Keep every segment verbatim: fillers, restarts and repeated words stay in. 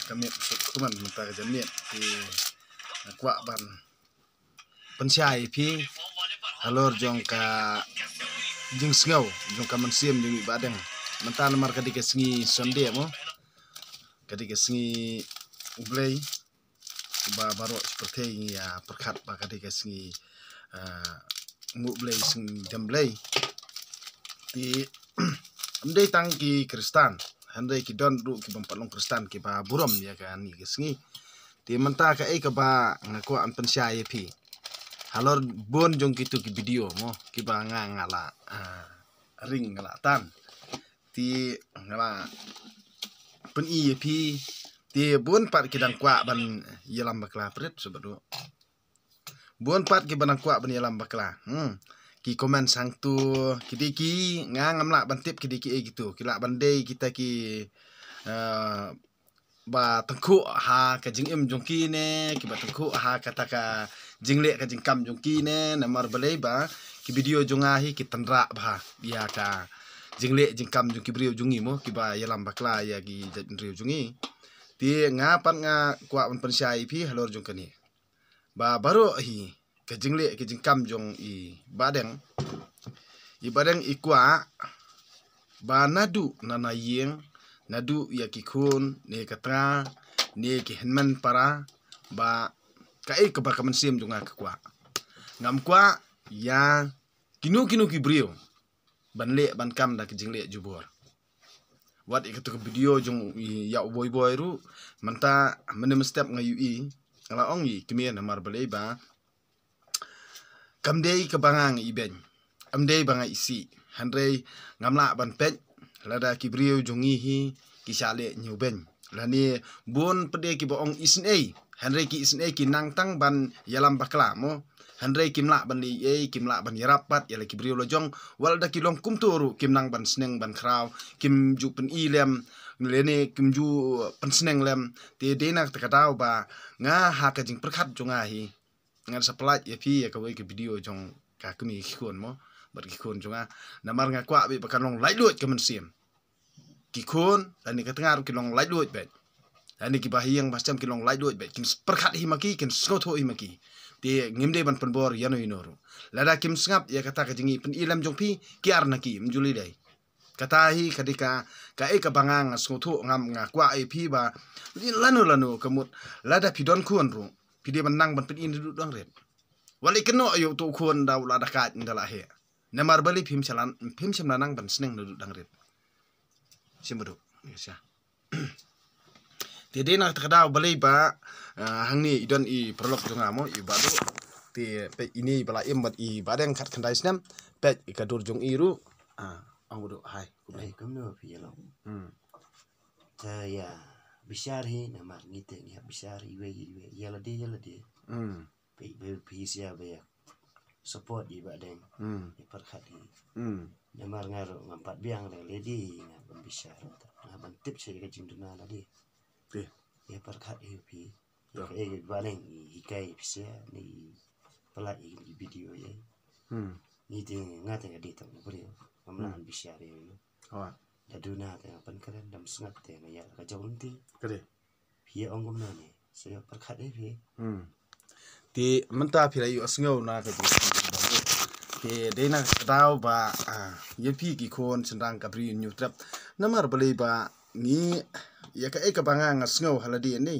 ka miet suk kuman mynta ka janmiet. Te nga kwah ban pynshai ïa phi halor jong ka jingsngew jong ka mynsiem jong i Bahdeng. Mynta namar ka dei ka sngi Sunday mo, ka dei ka sngi U Blei ba baroh shi pyrthei ngi ïa pyrkhat ba ka dei ka sngi, ah, nguh Blei, sngi dem Blei. Te ym dei tang ki Khristan, hynrei ki don ruh ki bym pat long Khristan kiba burom ïa kane ka sngi. Te mynta kaei kaba nga kwah ban pynshai ïa phi halor bun jong kitu ki video mo kiba nga nga la, ah, ring nga la tan. Te nga la pyni ïa phi. Te bun pat ki dang kwah ban ïalam bakla prit shu badu. Bun pat kiba dang kwah ban ïalam bakla. Hmm. Ki comment sangtu ki dei ki, nga ngam lah ban tip ki dei kiei kitu. Ki lah ban dei kita ki, eh, ba tyngkhuh ha ka jingim jong ki ne, kiba tyngkhuh ha kata ka jingleh ka jingkam jong ki ne, namar balei ba ki video jong nga hi ki tynrah bha ïa ka jingleh jingkam jong ki briew jong ngi mo, kiba ïalam bakla ïa ki jaitbynriew jong ngi. Te nga pat nga kwah ban pynshai ïa phi halor jong kane. Ba baroh hi ka jingleh ka jingkam jong i Bahdeng. I Bahdeng i kwah ba naduh na na ïing, naduh ïa ki khun ne ka tnga ne ki hynmen para, ba kaei kaba ka mynsiem jong nga ka kwah. Ngam kwah ïa kino kino ki briew ban leh ban kam da ka jingleh jubor. Wat ïa katu ka video jong i ïa u Boi Boi ruh, mynta mynne mynstep nga ïohi, nga la ong ïa i kmie namar balei ba kam dei kaba nga nga ibeiñ, kam dei ba nga isih, hynrei ngam lah ban peit lada ki briew jong ngi hi ki shah leh ñiewbeiñ. Lane bun pat de kiba ong isynei, hynrei ki isynei ki nang tang ban ïalam bakla mo. Hynrei kim lah ban leh ei, kim lah ban ïarap pat ïa la ki briew la jong. Wat lada ki long kumto ruh kim nang ban sneng ban khraw, kim ju pyni lem, lane kim ju pynsneng lem. Te dei na kata ka daw ba nga ha ka jingpyrkhat jong nga hi, ngan sa pynlait ïa phi ïa kawei ka video jong ka kmie ki khun mo bad ki khun jong nga. Namar nga kwah beit ba kan long laitluid ka mynsiem. Ki khun lane ka tnga ruh ki long laitluid beit. Lane kiba ha ïing ba ha sem ki long laitluid beit. Kin pyrkhat hi ma ki, kin sngewthuh hi ma ki. Te ngim dei ban pynbor ïano ïano ruh. Lada kim sngap ïa kata ka jingïapyni lem jong phi, kiar na ki, ym ju lei dei. Kata hi ka dei ka, kaei kaba nga nga sngewthuh, ngam, nga kwah ïa phi ba lano lano ka mut lada phi don khun ruh, phi dei ban nang ban pyni naduh dang rit. Wat lei kynnoh ïa uto u khun da u la da kait, da la heh. Namar balei phim shym la, phim shym la nang ban sneng naduh dang rit. Shim badu. Ïa sha. Te dei na kata ka daw balei ba, ah, hangne i don i paralok jong nga mo, i Bah Duh. Te peit ine i ba la im bad i Bahdeng khatkhyndai snem. Peit i ka dur jong i ruh. Ah, ong Bah Duh, hai. Ai, kumno phi ïa long? Hmm. Te ïa bishar hi namar ngi te ngi hap bishar iwei iwei, ïa lade ïa lade. Hmm. Peit ba phi sha ba ïa support i Bahdeng. Hmm. Ïa pyrkhat hi. Hmm. Namar nga ruh ngam pat biang da lade, nga ban bishar. Nga ban tip sha ïa ka jingduna lade. Te. Ïa pyrkhat hi phi. Ïa ka, eh, Bahdeng i hikai phi sha ne i pynlait ïa ki video ïa. Hmm. Ngi te nga te nga dei tang u briew. Ngam lah ban bishar ïa u. Hooid. Da duna te nga pynkren, da ym sngap te nga ïa ka jong te. Ka dei. Phi ong kumno ne? Sa ïa pyrkhat ïa phi. Hmm. Te mynta phi la ïohsngew na ka jingkren. Te dei na ka daw ba, ah, ïa phi ki khun shynrang ka Bri u Hynñiewtrep. Namar balei ba ngi ïa kaei kaba nga nga sngew ha lade ne.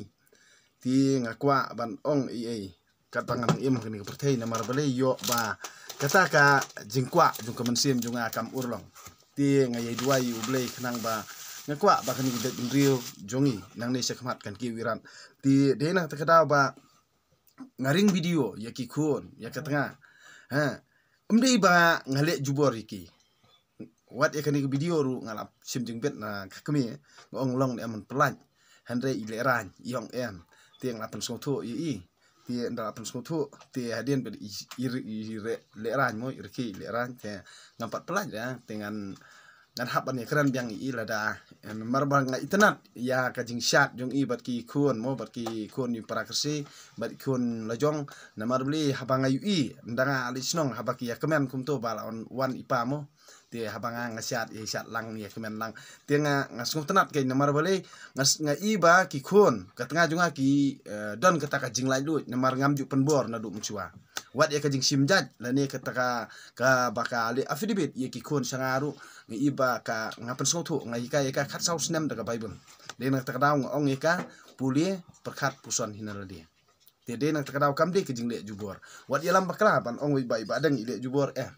Te nga kwah ban ong ei ei. Katba nga nang im ha kane ka pyrthei namar balei ïoh ba kata ka jingkwah jong ka mynsiem jong nga kam urlong. Te nga ïai duwai ïa U Blei khnang ba nga kwah ba kane ka jaitbynriew jong ngi nangne shakhmat kan kiew ïarap. Te dei na kata ka daw ba nga ring video ïa ki khun, ïa ka tnga. Ha. Ym dei ba nga leh jubor ïa ki. Wat ïa kane ka video ruh nga la shim jingbit na ka kmie, nga ong long ne em ban pynlait. Hynrei i Lehraiñ i ong em. Te nga la pynsngewthuh ïa i. Te ynda la pynsngewthuh te hadien ba i, i, i, i Lehraiñ mo, i rkhie i Lehraiñ te ngam pat pynlait ïa te ngan ngan hap ban ïakren biang ïa i lada, eh, namar ba nga itynnad ïa ka jingshad jong i bad ki khun mo, bad ki khun ïa para Khasi, bad ki khun la jong, namar balei haba nga ïohi, ynda nga leit shnong haba ki ïakmen kumto ba la wan, wan i pa mo. Te haba nga, nga shad, ïa shad lang, ïakmen lang. Te nga, nga sngewtynnad kein namar balei, nga s-, nga i ba ki khun, ka tnga jong nga ki, eh, don kata ka jinglaitluid, namar ngam ju pynbor naduh mynshuwa. Wat ïa ka jingshim judge, lane kata ka, kaba ka leh affidavit, ïa ki khun sha nga ruh, nga i ba ka, nga pynsngewthuh, nga hikai ïa ka khatsaw snem da ka Baibl. Dei na kata ka daw nga ong ïa ka, pule, pyrkhat, puson hi na lade. Te dei na kata ka daw kam dei ka jingleh jubor. Wat ïalam bakla, ban ong wei ba i Bahdeng i leh jubor, eh.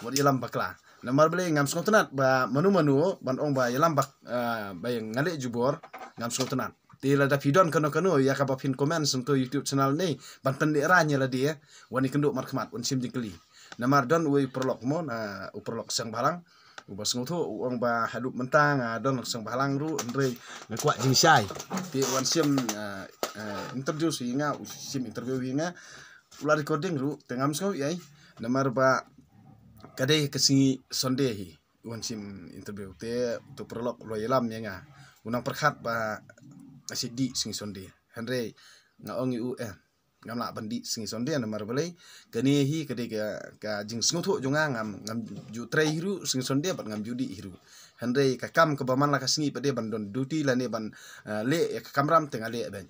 Wat ïalam bakla. Namar balei ngam sngewtynnad ba mano mano ban ong ba ïalam bak, ah, ba ïa nga leh jubor, ngam sngewtynnad. Te lada phi don kano kano ïa kaba phin comment sha uto u YouTube channel ne, ban pynlehraiñ ïa lade, wan ïakynduh markhmat, wan shim jingkylli. Namar don uwei u paralok mo, na u paralok Seng Bhalang, uba sngewthuh, u ong ba haduh mynta nga don Seng Bhalang ruh, hynrei nga kwah jingshai. Te wan shim, ah, ah, introduce ïa nga, u shim interview ïa nga, u la recording ruh, te ngam sngew ei, namar ba ka dei ka sngi Sunday hi, wan shim interview, te uto u paralok u la ïalam ïa nga. U nang pyrkhat ba nga shu dih sngi Sunday. Hynrei nga ong ïa u, eh, ngam lah ban dih sngi Sunday namar balei, kane hi ka dei ka, ka jingsngewthuh jong nga, ngam, ngam ju trei hi ruh sngi Sunday bad ngam ju dih hi ruh. Hynrei ka kam kaba man la ka sngi pat de ban don duty lane ban, eh, leh ïa ka kamram te nga leh beit.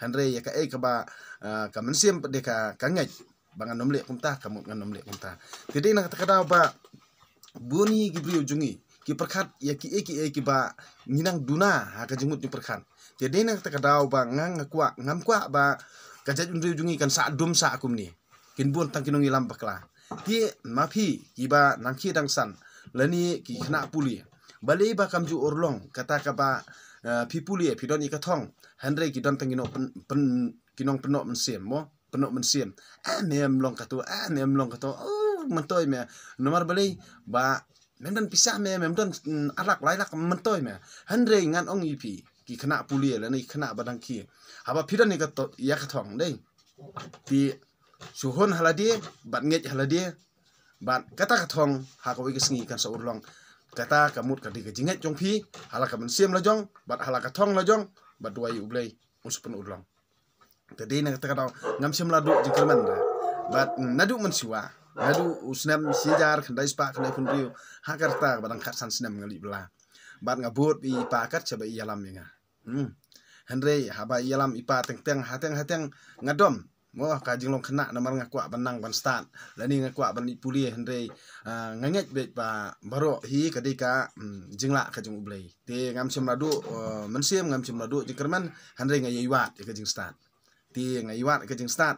Hynrei ïa kaei kaba, ah, ka mynsiem pat de ka, ka ngeit ba ngan ym leh kumta, ka mut ngan ym leh kumta. Te dei na kata ka daw ba bun hi ki briew jong ngi ki pyrkhat ïa kiei kiei kiba ngi nang duna ha ka jingmut jingpyrkhat. Te dei na kata ka daw ba nga, nga kwah, ngam kwah ba ka jaitbynriew jong ngi kan sah dum sah kumne. Kin bun tang ki nongïalam bakla. Te ma phi kiba nang khie dang san, lane ki khynnah pule, balei ba kam ju urlong kata kaba, eh, phi pule, phi don ïa ka thong, hynrei ki don tang ki nong pyn, pyn, ki nongpynnoh mynsiem mo, pynnoh mynsiem. Eh, mem long kato, eh, mem long kato. Oh, myntoi me. Namar balei ba mem don pisa me, mem don, mm, ar lak lai lak, myntoi me. Hynrei ngan ong ïa phi ki khynnah pule lane ki khynnah ba dang khie, haba phi don ïa ka to, ïa ka thong dei, phi shu hun ha lade bad ngeit ha lade, bad kata ka thong ha kawei ka sngi kan sa urlong. Kata ka mut ka dei ka jingngeit jong phi ha la ka mynsiem la jong bad ha la ka thong la jong, bad duwai ïa U Blei un sa pynurlong. Te dei na kata ka daw ngam shym la duh jingkyrmen re. Bad naduh mynshuwa, naduh u snem shi hajar khyndai spah khyndaiphew hynriew, ha ka rta ba dang khatsan snem nga leit bylla. Bad nga bud ïa i pa kat shaba i ïalam ïa nga. Hmm. Hynrei haba i ïalam i pa teng teng, ha teng ha teng nga dom mo ka jinglong khynnah namar nga kwah ban nang ban stad, lane nga kwah ban leit pule, hynrei, ah, nga ngeit beit ba baroh hi ka dei ka, hmm, jinglah ka jong U Blei. Te ngam shym la duh, eh, mynsiem, ngam shym la duh jingkyrmen, hynrei nga ïai wad ïa ka jingstad. Te nga ïai wad ïa ka jingstad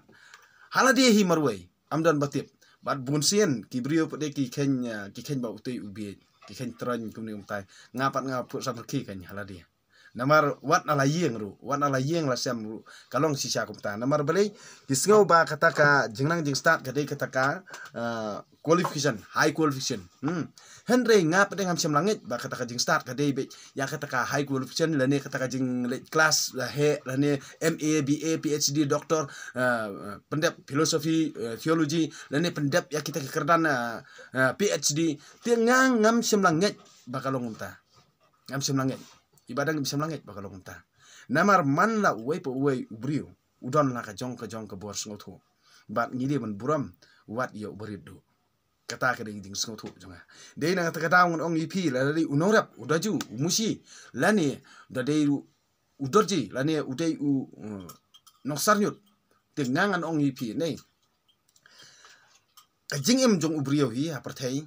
ha lade hi marwei, ym don ba tip. Bad bun sien ki briew pat de ki kheiñ, eh, ki kheiñ ba utei u bieit, ki kheiñ troiñ kumne kumtai. Nga pat nga put san rkhie kheiñ ha lade. Namar wat na la ïing ruh, wat na la ïing la sem ruh, ka long shisha kumta. Namar balei, ki sngew ba kata ka jingnang jingstad ka dei kata ka, eh, qualification, high qualification. Hmm. Hynrei nga pat de ngam shym la ngeit ba kata ka jingstad ka dei beit ïa kata ka high qualification, lane kata ka jingleit klas la heh, lane M A, B A, P H D, doctor, eh, eh, pyndep philosophy, eh, theology, lane pyndep ïa kita ki kyrdan, eh, eh, P H D. Te nga ngam shym la ngeit ba ka long kumta. Ngam shym la ngeit. I Bahdeng ngam shym la ngeit ba ka long kumta. Namar man la uwei pa uwei u briew u don la ka jong ka jong ka bor sngewthuh. Bad ngi dei ban burom wat ïa u barit duh. Kata ka dei ka jingsngewthuh jong nga. Dei na kata ka daw ngan ong ïa phi, lada dei u nongrep, u daju, u mushi, lane da dei u, u dorji, lane u dei u, uh, nongsarñiut. Te nga ngan ong ïa phi ne, ka jingim jong u briew hi ha pyrthei,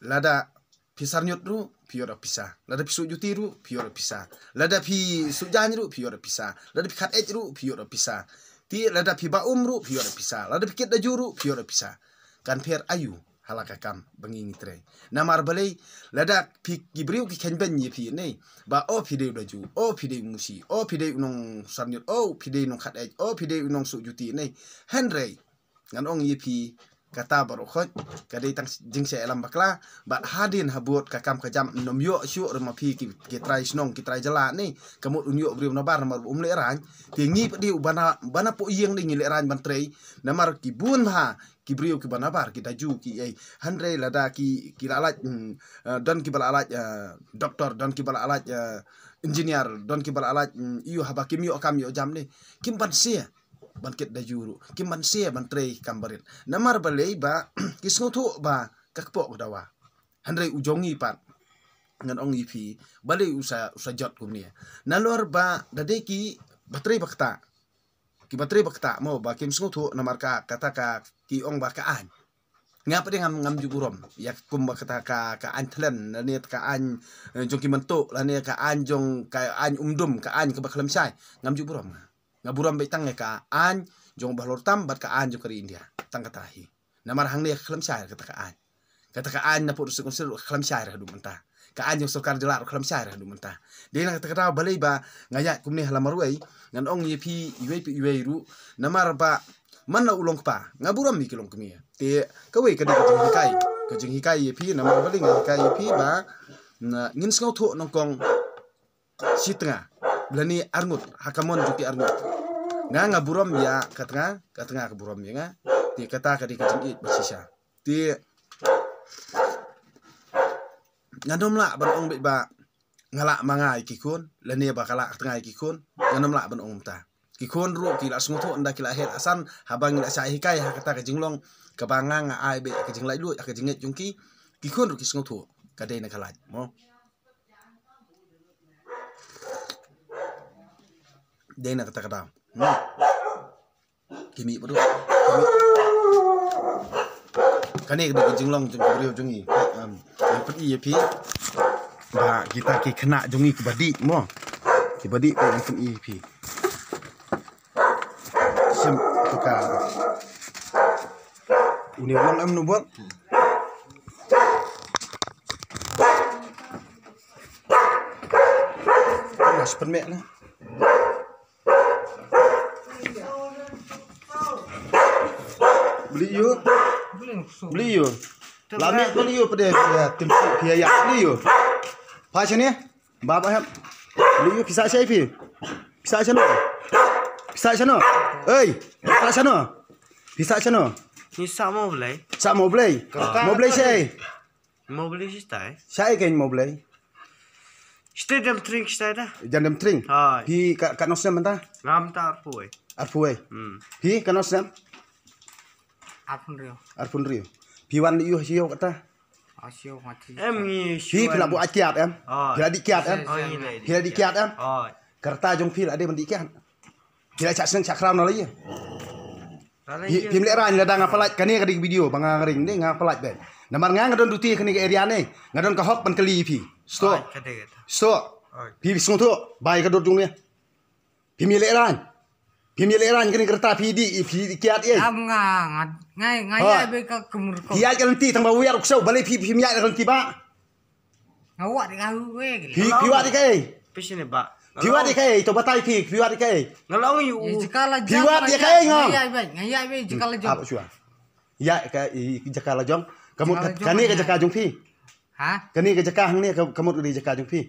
lada phi sarñiut ruh phi ïoh da pisa, lada phi suh juti ruh phi ïoh da pisa, lada phi suh jaiñ ruh phi ïoh da pisa, lada phi khat ej ruh phi ïoh da pisa. Te lada phi ba um ruh phi ïoh da pisa, lada phi kit da ju ruh phi ïoh da pisa. Kan pher aïu ha la ka kam ba ngi ngi trei? Namar balei, lada phi, ki briew ki kheiñ beiñ ïa phi ne, ba o phi dei u daju, o phi dei u mushi, o phi dei u nongsarñiut, o phi dei u nongkhat ej, o phi dei u nongsuh juti ne. Hynrei ngan ong ïa phi, kata baroh khoit ka dei tang jingshah ïalam bakla. Bad hadien habud ka kam ka jam ym ïoh shuh re ma phi ki, ki trai shnong ki trai jylla ne, ka mut un ïoh briew nabar namar um lehraiñ. Te ngi pat de u bana, bana poh ïing de ngi lehraiñ ban trei. Namar ki bun ha ki briew kiba nabar, ki daju, ki ei. Hynrei lada ki, ki la lait, mm, eh, don kiba la lait, eh, doktor, don kiba la lait, eh, engineer, don kiba la lait, mm, ïoh haba kim ïoh kam ïoh jam ne. Kim banse ban kit daju ruh. Kim banse ban trei kam barit. Namar balei ba ki sngewthuh ba ka kpoh ka dawa. Hynrei u jong ngi pat, ngan ong ïa phi, balei u sa, u sa jot kumne. Nalor ba da dei ki ba trei ba kta. Ki ba trei ba kta mo ba kim sngewthuh namar ka, kata ka ki ong ba ka aiñ. Nga pat ngam, ngam ju burom ïa kumba kata ka, ka aiñ thlen, lane ka aiñ, eh, jong ki mynta, lane ka aiñ jong, ka aiñ umdum, ka aiñ kaba khlem shai. Ngam ju burom nga. Nga burom beit tang ïa ka aiñ jong ba halor tam bad ka aiñ jong ka ri India. Tang kata hi. Namar hangne ka khlem shai kata ka aiñ. Kata ka aiñ na pud District Council ka khlem shai haduh mynta. Ka aiñ jong sorkar jylla ka khlem shai haduh mynta. Dei na kata ka daw balei ba nga ïaid kumne ha la marwei, ngan ong ïa phi iwei pa iwei ruh, namar ba man la u long kpa, nga burom ïa ki long kmie. Te kawei ka dei ka jinghikai, ka jinghikai ïa phi, namar balei nga hikai ïa phi ba, na, ngin sngewthuh nyngkong shi tnga lane arngut ha ka mon jong ki arngut. Nga, nga burom ïa ka tnga, ka tnga ka burom ïa nga. Te kata ka dei ka jingïeit ba shisha. Te ngan ym lah ban ong beit ba nga lah ma nga ïa ki khun lane ba ka lah ka tnga ïa ki khun. Ngan ym lah ban ong kumta. Ki khun ruh ki la sngewthuh ynda ki la heh la san, haba ngi la shah hikai ha kata ka jinglong kaba nga, nga ai beit ka jinglaitluid ha ka jingngeit jong ki. Ki khun ruh ki sngewthuh ka dei na ka lait mo. Dei na kata ka daw. Hmm. Ki mih ba duk. Ki mih. Kane ka dei ka jinglong jong ka briew jong ngi. Em, ngan pyni ïa phi ba kita ki khynnah jong ngi kiba dih mo. Kiba dih, ngan pyni ïa phi. Shim tu ka. Une u long em, u bot. Nas pynmeh na. Bli ïoh. Bli ïoh. La mih bli ïoh pade, ya, tim si phi ya, bli ïoh. Pha shane. Ba, ba, hem. Bli ïoh, phi sah shai phi. Phi sah shano. Phi sah shano. Ei, phi sah shano. Phi sah shano. Ni sah Mawblei. Sah Mawblei. Mawblei shai. Mawblei shi tai. Shai kein Mawblei. Shi tai Demtring shi tai da. Jan Demtring. Hai. Phi ka, ka nos nem mynta? Ngam ta arphew wei. Arphew wei. Hmm. Phi ka nos nem? Arphew hynriew. Arphew hynriew. Phi wan ïoh shi ïoh kata? Ah, shi ïoh mati. Em ngi. Phi, phi la buh kiad em? Ah. Phi la dih kiad em? Oh, ïa, ïa, phi la dih kiad em? Oh. Ka rta jong phi la dei ban dih kiad. Phi la shah sneng shah khraw na la ïa. Phi, phim leh rang lada nga pyllait kane ka dei ka video ba nga ring ne nga pyllait beit. Namar nga nga don duty kane ka area ne. Nga don ka hok ban kylli phi. Stop. Oi, ka dei ka. Stop. Oi. Phi sngewthuh ba ïa ka dur jong ne. Phim ïa leh rang. Phim ïa leh rang kane ka rta phi dih, phi dih kiad ïa. Am nga, nga, nga, nga ïa beit ka kumur ko. Phi ïa ka lynti tang ba wiar u ksew, balei phi, phim ïa ka lynti ba. Nga wad ïa ka hu wei. Phi, phi wad ïa kaei? Phi sini ba. Phi wad ïa kaei? To batai phi, phi wad ïa kaei? Nga long ïa u. Ïa jaka la jong. Phi wad ïa kaei nga? Nga ïa beit, nga ïa beit jaka la jong. Hap shuwa. Ïa ka, ïa jaka la jong. Ka mut kane ka jaka jong phi. Ha? Kane ka jaka hangne ka, ka mut ka dei jaka jong phi.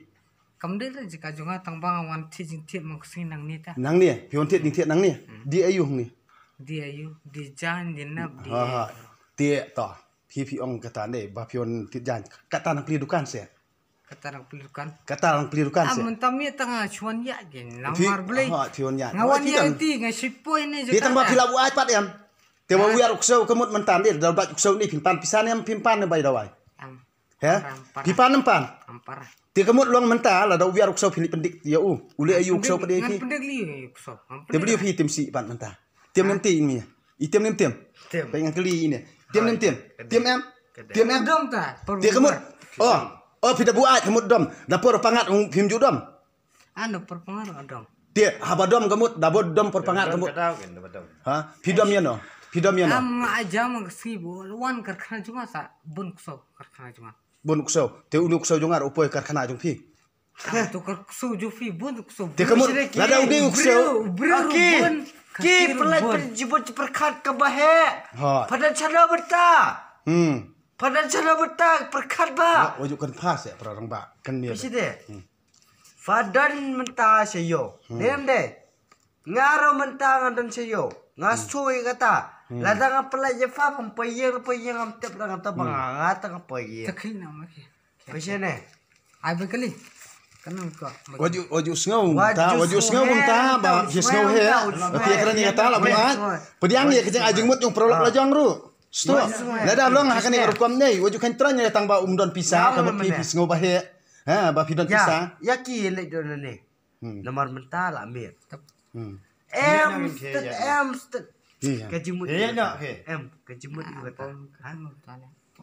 Kam dei la jaka jong nga tang ba nga wan thied jingthied ma ka sngi nangne ta. Nangne, phi wan thied jingthied nangne. Hmm. Dih aïu hangne? Dih aïu, dih jan, dih nap, dih. Ha, ha. Te to. Phi, phi ong kata ne ba phi wan thied jan. Kata nang plie dukan se. Kata nang plie dukan. Kata nang plie dukan se. Ah, mynta mih tang nga shu wan ïa ki. Namar balei? Ha, phi wan ïa. Nga wan ïa ti nga shu poi ne jaka. Te tang ba phi la buaid pat em. Te ba wiar u ksew ka mut mynta ne, da bad u ksew ne phin pan pisa ne em phin pan ne bai dawai. Em. He? Para, para. Phi pan em pan? Em para. Te ka mut long mynta lada u wiar u ksew phi leit pyndik ïa u. U leh aïu u ksew pat ïa phi? Ngan pyndik lei u ksew. Te bli phi tim si pat mynta. Tim nem tim ïa. I tim nem tim. Tim. Pyndik lei ne. Tim nem tim. Tim em. Tim em. Dom ta. Te ka mut. Oh. Oh, phi da buaid ka mut dom. Da por pangat phim ju dom. Ano por pangat dom. Te haba dom ka mut, da bud dom por pangat ka mut. Ha? Phi dom ïa no. Phi dom ïa no. Am nga aja ma ka sngi bu wan karkhana jong nga sa bun ksew karkhana jong nga. Bun ksew. Te uni ksew jong nga u poi karkhana jong phi. Ah, to ksew jong phi bun ksew. Te ka mut lada u dei u ksew. Briew, briew bun. Ki pelai jibun jipyrkhat kaba heh. Ha. Padan chana bata. Hmm. Padan chana bata pyrkhat ba. Wa ju kan pas ya perang ba. Kan ni. Pisi de. Hmm. Padan mynta sha ïew. Hmm. Dem de. Nga ruh mynta nga don sha ïew. Nga soi kata. Lada nga pynlait ïa pha pynpaieng paieng ngam tip da kata ba nga nga ta nga paieng. Takhil na ma ke. Paieng ne. Ai ba kali. Kanang ko. Waju waju sngew ta waju sngew bun ta ba ji sngew he. Ba pia kran ni kata la buat. Pediang ïa ka jingmut jong paralok la jong ruh. Sto. Lada long ha kane ka rukom ne waju kan tran ïa tang ba um don pisa ka ba phi phi sngew ba he. Ha ba phi don pisa. Ya ki le don ne. Namar mynta la miet. Em stet em stet. Ka jingmut. Em ka jingmut ïa kata.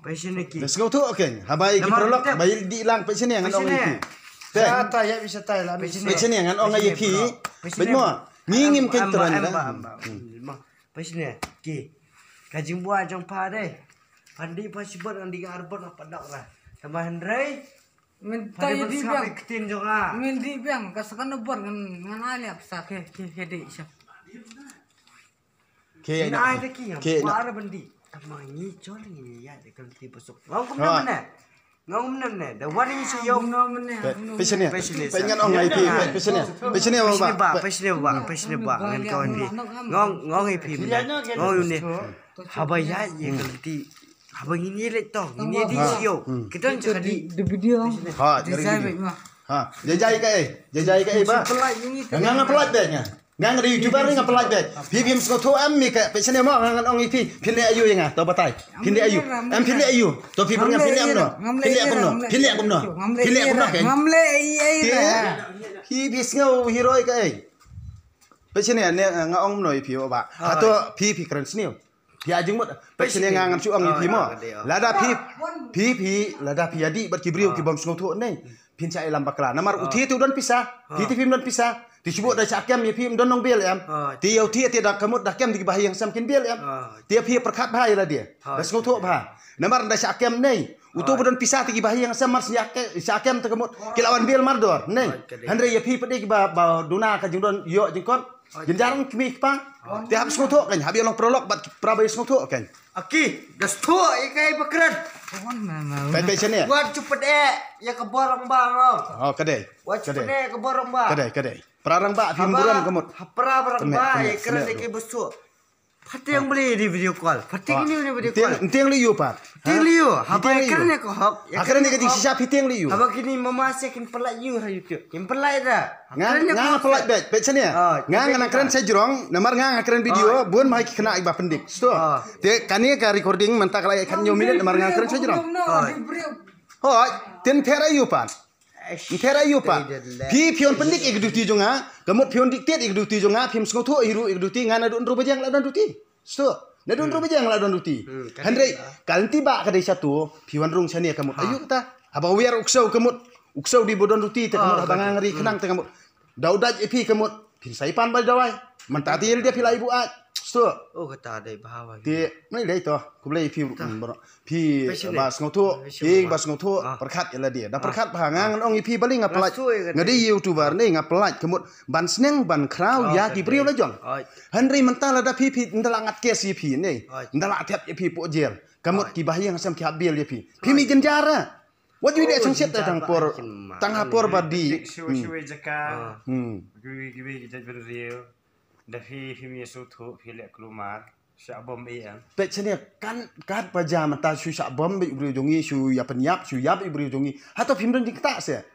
Paieng ne ki. Let's go to okay. Haba ïa ki paralok ba ïa di lang paieng ne ngan ong ïa ki. Paieng ne ngan ong ïa ki. Baik mo. Ngi ngim kan tran. Paieng ne ki. Ka jingbuaid jong pha dei. Phan dih pha shibun ngan dih nga arbot nga padok la. Tama hynrei. Mynta ïa dih biang. Ktien jong nga. Ngan dih biang ka sakan arbot ngan ngan ai leh pisa ke ke ke dih sha. Ke ïa. Ngan ai da ki. Ke ïa. Ba ara ban dih. Tama ngi chol ngi ïa de kan ti pasuk. Ngam kum na mane. Ngam ne ne da wan ngi shu ïoh. Paieng ne. Paieng ne. Paieng ngan ong ai phi. Paieng ne. Paieng ne ba. Paieng ne ba. Paieng ne ba. Ngan ka wan phi. Ngong ngong ai phi mane. Ngong ne. Haba ïa ïa ka lynti. Haba ngin ïa leit tong ngin ïa di shu ïoh. Kita ngan cakap di. Di video. Ha. Di jai. Ha. Jai jai ka eh. Jai jai ka eh ba. Nga nga pelat deh nga. Nga nga ri YouTuber ni nga pelat deh. Phi phim sngewthuh em mi ka paieng ne mo nga ngan ong ïa phi. Phin leh ayu ïa nga to batai. Phin leh ayu. Em phin leh ayu. To phi pyrngam phin leh amno. Phin leh kumno. Phin leh kumno. Phin leh kumno ke. Ngam leh ei ei. Phi phi sngew hero ka ei. Paieng ne nga ong no ïa phi ba. Hato phi phi kren sniew. Phi ïa jingmut. Paieng ne nga ngam shu ong ïa phi mo. Lada phi phi phi lada phi ïa di bad ki briew ki bym sngewthuh ne. Phin sa ïalam bakla. Namar u thi tu don pisa. Phi ti phim don pisa. Ti shu da sa kem ïa phi ym don nong bel em. Ti ïa u thi ti da kamut da kem ti ki bahaïing sem kin bel em. Ti ïa phi pyrkhat bha ïa lade. Da sngewthuh bha. Namar da sa kem ne. Uto ba don pisa te ki bahaïing sem mar sñiak ke sa kem te ka mut ki la wan bill mar dor ne. Hynrei ïa phi pat de ki ba ba duna ka jingdon ïoh jingkot. Jynjar ki mi ki pa. Te hap sngewthuh kan hap ïa long prolog bad ki pra ba ïa sngewthuh kan. Aki da sthuh ïa kai ba kren. Pe pe sene. Wat chu pat de ïa ka borang ba. Oh ka dei. Wat chu pat de ka borang ba. Ka dei ka dei. Pra rang ba phim burom ka mut. Pra rang ba ïa kren ïa kai ba sthuh. Pha tieng beli di video call. Pha tieng ni di video call. Tieng li yu pat. Tieng li yu. Haba kren ne ko hok. Ha kren ne ka jing shisha phi tieng li yu. Haba kini mama se kin pelai yu ha YouTube. Kin pelai da. Nga nga pelai bet bet sene. Nga nga nang kren sa jrong namar nga nga kren video bun mai ki kena iba pendik. Sto. Te kani ka recording menta ka lai khat nyu minit namar nga kren sa jrong. Hoi, tin pher ayu pat. Pher ayu pat. Phi phi on pendik ïa ka duty jong nga. Ka mut phi on dictate ïa ka duty jong nga. Phim sngewthuh hi ruh ïa ka duty nga na dun ru bajang la don duty. Sto. Na dun ru bajang la don duty. Hynrei ka lynti ba ka dei shatu phi wan rung shane ka mut. Ayu kata. Haba wer u ksew ka mut. U ksew di ba don duty te ka mut haba nga ngari khnang te ka mut. Dau dait ïa phi ka mut. Phin sai pan ba dawai. Mynta te ïa lade phi lai buaid. Sto. Oh kata dei ba. Te mei dei to. Khublei phi. Phi ba sngewthuh, phi ba sngewthuh, pyrkhat ïa lade. Da pyrkhat ba nga ngan ong ïa phi ba li nga pynlait. Nga dei YouTuber ne nga pynlait ka mut ban sneng ban khraw ïa ki briew la jong. Hynrei mynta lada phi phi nda la ngat kes ïa phi ne. Nda la thep ïa phi pok jel. Ka mut ki bahaïing sem ki hap bill ïa phi. Phi mi jynjar. Wat ju dei chang shet tang por tang ha por ba di. Da phi phi mi sngewthuh phi leh klumar. Sha bom ei em. Peit shane kan kat ba jam ta shu sha bom beit u briew jong ngi shu ïa pynïap shu ïap u briew jong ngi. Hato phim don jingktah se.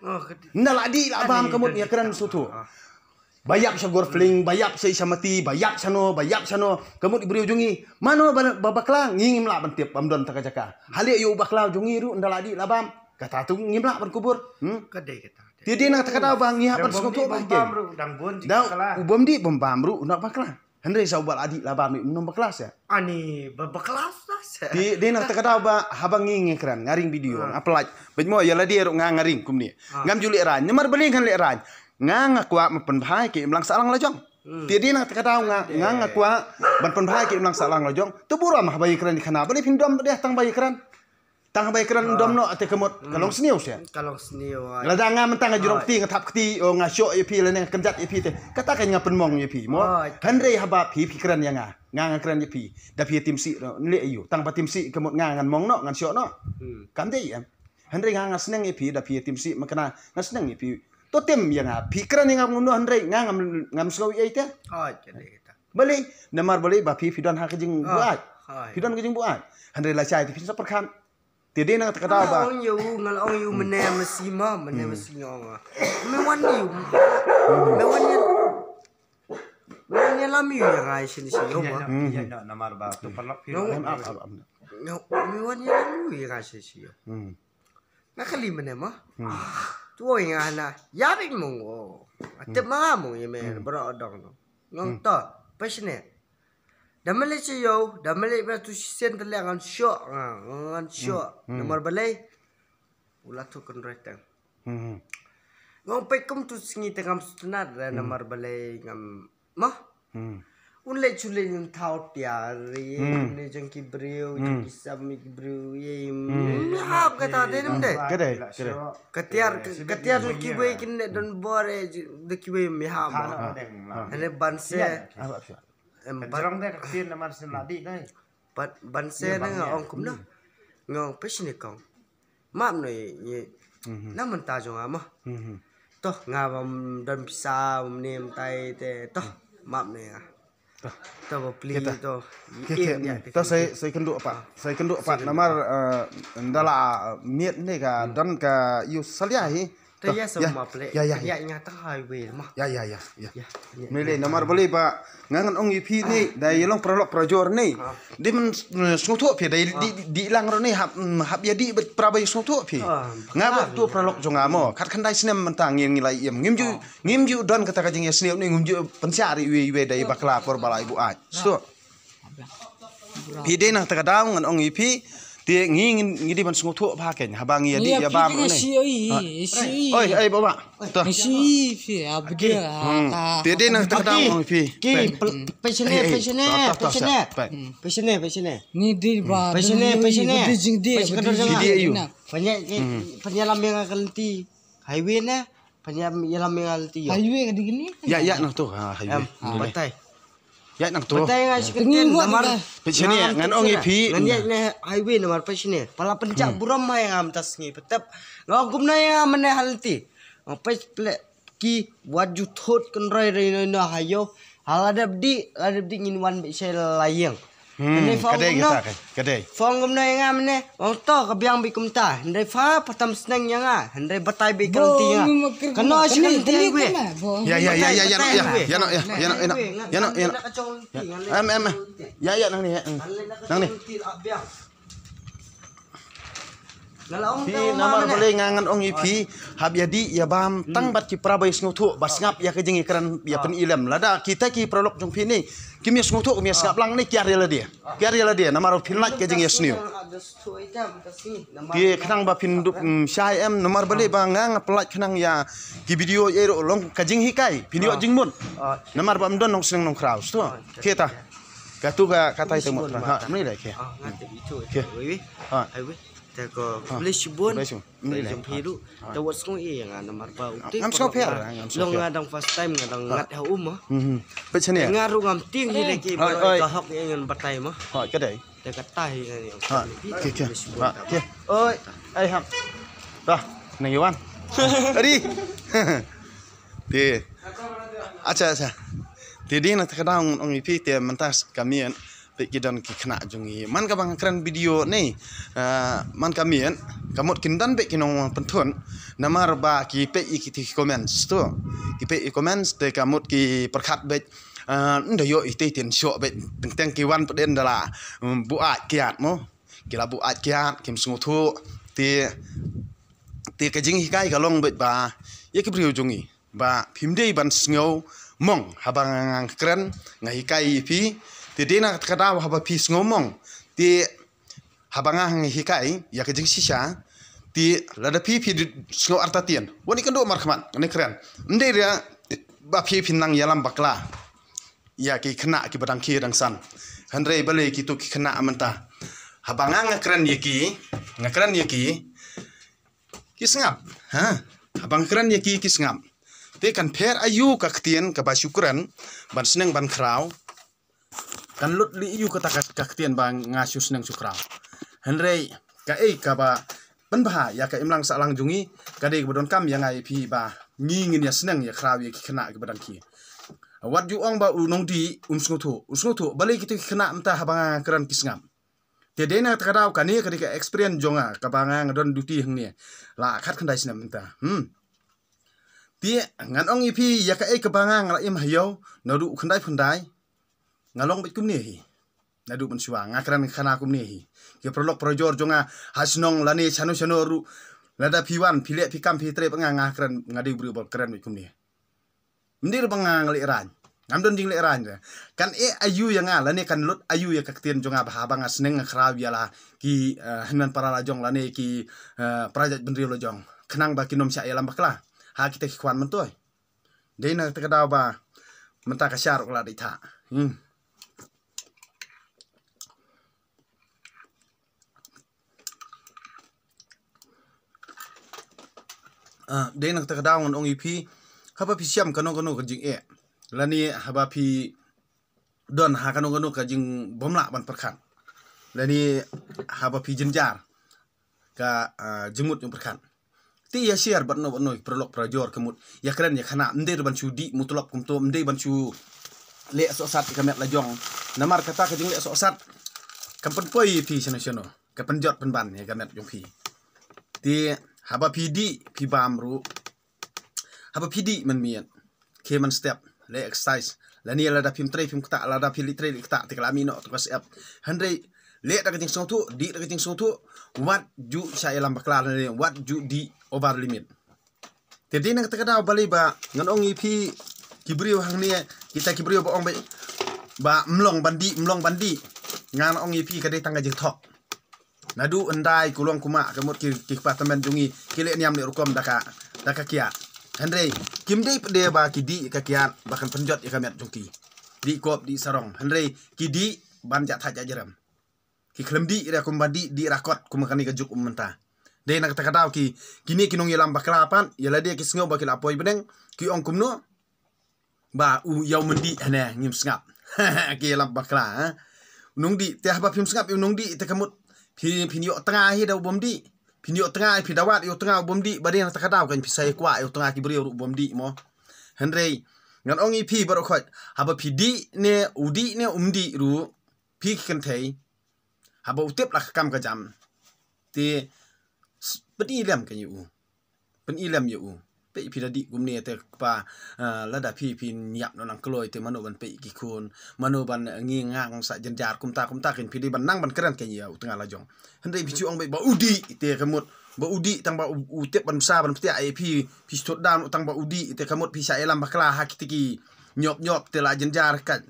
Nda la dih la bam ka mut ïa kren suthu. Ba ïap sha Gorfling ba ïap sha Isamati ba ïap shano ba ïap shano ka mut u briew jong ngi. Mano ba ba bakla ngi ngim lah ban tip bam don ta ka jaka. Hali ïa u bakla jong ngi ruh nda la dih la bam. Kata tu ngim lah ban kubur. Ka dei kata. Te dei na kata ka daw ba ngi hap ban sngewthuh ba ngi. Da u bom dih bom bam ruh u nda bakla. Hynrei sa u ba la dih la bam ym nong bakla sa. Ani ba bakla sa sa. Te dei na kata ka daw ba haba ngi ngi kren nga ring video nga pynlait. Bad mo ïa lade ruh nga nga ring kumne. Ngam ju leh raiñ namar ba lei ngan leh raiñ. Nga nga kwah ma pynbha ïa ki imlang sahlang la jong. Te dei na kata ka daw nga nga nga kwah ban pynbha ïa ki imlang sahlang la jong. Te burom haba ïa kren ïa khana ba lei phin dom ba dei tang ba ïa kren. Tang ba ïa kren dom noh te ka mut ka long sniew seh. Ka long sniew. Lada nga mynta nga jrong kti nga thap kti o nga shoh ïa phi lane nga kynjat ïa phi te kata ka nga pynmong ïa phi mo. Hynrei haba phi phi kren ïa nga nga nga kren ïa phi da phi tim sih noh leh aïu tang ba tim sih ka mut nga ngan mong noh ngan shoh noh. Kam dei em. Hynrei nga nga sneng ïa phi da phi tim sih ma kane nga sneng ïa phi. To tim ïa nga phi kren ïa nga kumno hynrei nga ngam ngam sngew ïa te. Balei, namar balei ba phi phi don ha ka jingbuaid. Phi don ka jingbuaid. Hynrei lashai te phin sa pyrkhat. Te dei na kata ka daw ba. Nga la ong ïa u, nga la ong ïa u mynne masi ma, mynne masi nga ong. Me wan ïa u. Me wan ïa. Me wan ïalam ïa u ïa nga shisien shisien ma. Ïa, ïa, namar ba tu paralok phi. Em, ap, ap, ap. Me wan ïalam ïa u ïa nga shisien shisien. Nga kali mynne ma. Tu oi nga na. Ïa bik mong o. Atep ma nga mong ïa me bro dong no. Ngong to. Passionate. Da mele che yo, da mele ba tu shisien te le ngan shoh nga, ngan shoh. Namar balei. U la tu kan retang. Ngong peit kum tu sngi te ngam sutnat da namar balei ngam ma. Un leh chule ngam thaw tiar ri ne jong ki briew, jong ki sam ki briew ye. Hap kata te nam de. Ka dei, ka dei. Ka tiar, ka tiar jong kiwei kin ne don bor e, de kiwei mi hap. Hane ban se. Em, ka jrong de ka ktien namar sien la dih dai. Pat ban se na nga ong kumno. Nga ong phi shini kong. Map no ye. Na mynta jong nga mo. Toh nga bam don pisa bam ne mynta te toh map no ye nga. Toh ba pli toh. To sai sai kynduh pat. Sai kynduh pat namar, eh, ndala, eh, miet ne ka don ka yu salia hi. Te ya sama pele. Ya, ya, ya. Ya nga tang highway ma. Ya, ya, ya, ya. Mele namar bele ba nga ngan ong ïa phi ni da ïa long paralok parajor ni. Di men, eh, sngewthuh phi da di di lang ro ni hap, mm, hap ïa di bet pra ba ïa sngewthuh phi. Nga ba tu paralok jong nga mo. Khat khandai snem mynta ngi ngi lai ïem. Ngim ju ngim ju don kata ka jingïasniew ni ngim ju pynshah ri iwei iwei da ïa bakla por ba lai buaid. Sngewthuh. Phi dei na kata ka daw ngan ong ïa phi. Te ngi ngi dei ban sngewthuh bha kein haba ngi ïa dih ïa bam ne. Oi ai baba. Te dei na kata ka daw ngan ong ïa phi. Ki peshene peshene peshene peshene peshene. Ni dei ba peshene peshene. Peshene peshene. Peshene lam yang akan ti highway ne. Panyam ïalam ïa nga lynti ïa. Highway ka dei kane. Ïa, ïa nang tu. Ha, highway. Em, batai. Ïa nang tu. Batai nga shi kyntien namar. Peit shane ngan ong ïa phi. Ngan ïa ne highway namar peit shane. Pala pynjah burom ha ïa nga mynta sngi patep. Nga ong kumno ïa nga mynne ha lynti. Nga peit plek ki wat ju thot kynroi rei no no ha ïoh. Ha la dep dih, la dep dih ngin wan beit shai la ïeng. Hmm, ka dei kita, ka dei. Phone kumno ïa nga mynne. Ong to ka biang beit kumta. Hynrei pha patam sneng ïa nga. Hynrei batai beit ka lynti ïa nga. Kano shi ka lynti highway. Ya, ya, ya, ya, ya, no, ya. Ya, no, ya, no, ya, no, ya, no. Em, em, em. Ya, ya, nang ni, eh. Nang ni. Phi namar balei nga ngan ong ïa phi hap ïa dih ïa bam tang bad ki para ba ïa sngewthuh ba sngap ïa ka jingïakren ïa pynilem lada kita ki paralok jong phi ni kim ïa sngewthuh kim ïa sngap lang ni kiar ïa lade kiar ïa lade namar phin lait ka jingïasniew. Phi khnang ba phin dup, mm, shai em namar balei ba nga nga pynlait khnang ïa ki video ïa ro long ka jinghikai phin ïoh jingmut namar ba ym don nongsneng nongkhraw sto. Kita. Katu ka katai te mo. Ha, mani dai ke. Ah, nga te itu. Ke. Wei wei. Ha. Ai wei. Te ko khublei shibun. Khublei shibun. Mani dai. Jong phi ruh. Te wat sngew ïa nga namar ba u te. Ngam sngew pher. Long nga dang first time nga dang ngat ha um. Mhm. Peit shane. Nga ruh ngam tieng hi lagi ba ka hok ïa ngan batai mo. Ha, ka dei. Te katai ngan ïa. Ha. Ke ke. Ha. Ke. Oi. Ai ham. Dah, nang Iwan. Adi. Te. Acha, acha. Te dei na kata ka daw ong ïa phi te mynta ka miet peit ki don ki khynnah jong ngi. Man kaba nga kren video ni. Ah, man ka miet ka mut kin don beit ki nongpynthut. Namar ba ki peit ïa ki comments tu. Ki peit ïa comments te ka mut ki pyrkhat beit. Ah, ynda ïoh ïa te tin shoh beit teng teng ki wan pdeng da la, mm, buaid kiad mo. Ki la buaid kiad kim sngewthuh. Te te ka jinghikai ka long beit ba ïa ki briew jong ngi. Ba phim dei ban sngew mong haba nga nga kren nga hikai ïa phi. Te dei na kata ka daw haba phi sngew mong. Te haba nga nga hikai ïa ka jingshisha. Te lada phi phi sngew artatien. Wan ïa ka duh markhmat nga kren. Ym dei re ba phi phin nang ïalam bakla ïa ki khynnah kiba dang khie dang san. Hynrei balei kitu ki khynnah mynta. Haba nga nga kren ïa ki, nga kren ïa ki. Ki sngap, ha? Haba nga kren ïa ki, ki sngap. Te kan pher aïu ka ktien kaba shu kren ban sneng ban khraw. Kan lut lei aïu kata ka, ka ktien ba nga shu sneng shu khraw. Hynrei kaei kaba pynbha ïa ka imlang sahlang jong ngi ka dei kaba donkam ïa nga ïa phi ba ngi ngin ïa sneng ïa khraw ïa ki khynnah kiba dang khie. Wat ju ong ba u nongdih um sngewthuh, u sngewthuh, balei kito ki khynnah mynta haba nga kren ki sngap. Te dei na kata ka daw kane ka dei ka experience jong nga, kaba nga nga don duty hangne la khatkhyndai snem mynta. Hmm. Te ngan ong ïa phi ïa kaei kaba nga nga la im ha ïew naduh u khyndai phew khyndai. Nga long beit kumne hi. Naduh mynshuwa nga kren khana kumne hi. Ki paralok parajor jong nga ha shnong lane shano shano ruh, lada phi wan phi leh phi kam phi trei bad nga, nga kren, nga dei u briew ba kren beit kumne. Ym dei ruh ba nga nga lehraiñ. Ngam don jinglehraiñ re. Kan eh aïu ïa nga lane kan lut aïu ïa ka ktien jong nga ba haba nga sneng nga khraw ïa la ki, eh, hynmen para la jong lane ki, eh, para jaitbynriew la jong, khnang ba kin ym shah ïalam bakla ha kita ki khwan myntoi. Dei na kata ka daw ba mynta ka shah ruh ka la dei thah. Hmm. Ah, dei na kata ka daw ngan ong ïa phi, haba phi shem kano kano ka jingeh lane haba phi don ha kano kano ka jingbymlah ban pyrkhat lane haba phi jynjar ka, ah, jingmut jingpyrkhat. Te ïa share bad no bad no, paralok parajor, ka mut ïa kren ïa khana, ym dei ban shu dih mutlop kumto, ym dei ban shu leh sohsat ïa ka met la jong. Namar kata ka jingleh sohsat kam pynpoi ïa phi shano shano, ka pynjot pynban ïa ka met jong phi. Te haba phi dih phi bam ruh, haba phi dih mynmiet, khie mynstep, leh exercise. Lane lada phim trei phim ktah, lada phi leit trei leit ktah te ka la mih noh tang ka syep. Hynrei leh da ka jingsngewthuh, dih da ka jingsngewthuh, wat ju shah ïalam bakla lane wat ju dih over limit. Te dei na kata ka daw balei ba ngan ong ïa phi ki briew hangne, kita ki briew ba ong ba, ba ym long ban dih, ym long ban dih. Ngan ong ïa phi ka dei tang ka jingthok. Naduh hyndai, ku long ku mah, ka mut ki, ki kpa tymmen jong ngi ki leh niam leh rukom da ka, da ka kiad. Hynrei kim dei pat de ba ki dih ka kiad ba kan pynjot ïa ka met jong ki. Dih kop, dih sarong. Hynrei ki dih ban jah thait jah jrem. Ki khlem dih ïa kum ba dih, dih rakot kum kane ka juk um mynta. Dei na kata ka daw ki, kine ki nongïalam bakla pat, ïa lade ki sngew ba ki la poi bneng, ki ong kumno? Ba u ïa u myndih hane ngim sngap. Ki ïalam bakla, ha. U nongdih, te haba phim sngap ïa u nongdih te ka mut phi, phin ïoh tnga hi da u bym dih. Phin ïoh tnga, phi da wad ïa u tnga u bym dih, ba dei na kata ka daw kan phi sa ïa kwah ïa u tnga ki briew ruh u bym dih mo. Hynrei ngan ong ïa phi baroh khoit, haba phi dih ne u dih ne um dih ruh, phi ki kynthei, haba u tip la ka kam ka jam, te s-, pyni lem ka ïa u. Pyni lem ïa u. Peit phi da dih kumne te kpa, ah, lada phi phin ïap noh nang kloi te mano ban peit ki khun, mano ban, eh, ngi ngang sa jynjar kumta kumta, kin phi dei ban nang ban kren ka ïa u tnga la jong. Hynrei phi shu ong beit ba u dih te ka mut, ba u dih tang ba u, u tip ban bsa ban ptiah ïa phi, phi shu thut da tang ba u dih te ka mut phi shah ïalam bakla ha kita ki ñiop ñiop te la jynjar kat.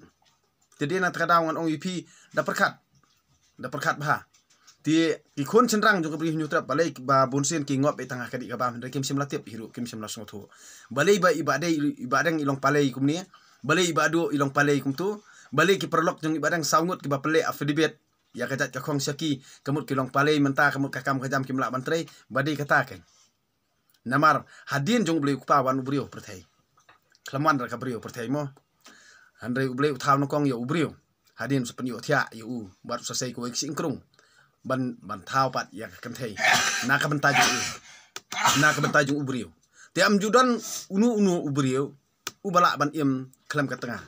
Te dei na kata ka daw ngan ong ïa phi, da pyrkhat. Da pyrkhat bha. Te ki khun shynrang jong ka Bri Hynñiewtrep balei ba bunsien ki ngop beit tang ha ka dih ka bam, hynrei kim shym la tip hi ruh, kim shym la sngewthuh. Balei ba i Bah Dei, i Bah Deng i long palei kumne? Balei i Bah Duh i long palei kumto? Balei ki paralok jong i Bah Deng saw ngut kiba pynleh affidavit ïa ka jait ka khong sha ki, ka mut ki long palei mynta, ka mut ka kam ka jam kim lah ban trei? Ba dei kata keiñ. Namar hadien jong U Blei U Kpa wan u briew pyrthei. Khlem wan da ka briew pyrthei mo. Hynrei U Blei u thaw nyngkong ïa u briew. Hadien u sa pynïohthiah ïa u bad u sa sei kawei ka shyieng krung ban, ban thaw pat ïa ka kynthei na ka bynta jong u, na ka bynta jong u briew. Te ym ju don uno uno u briew uba lah ban im khlem ka tnga.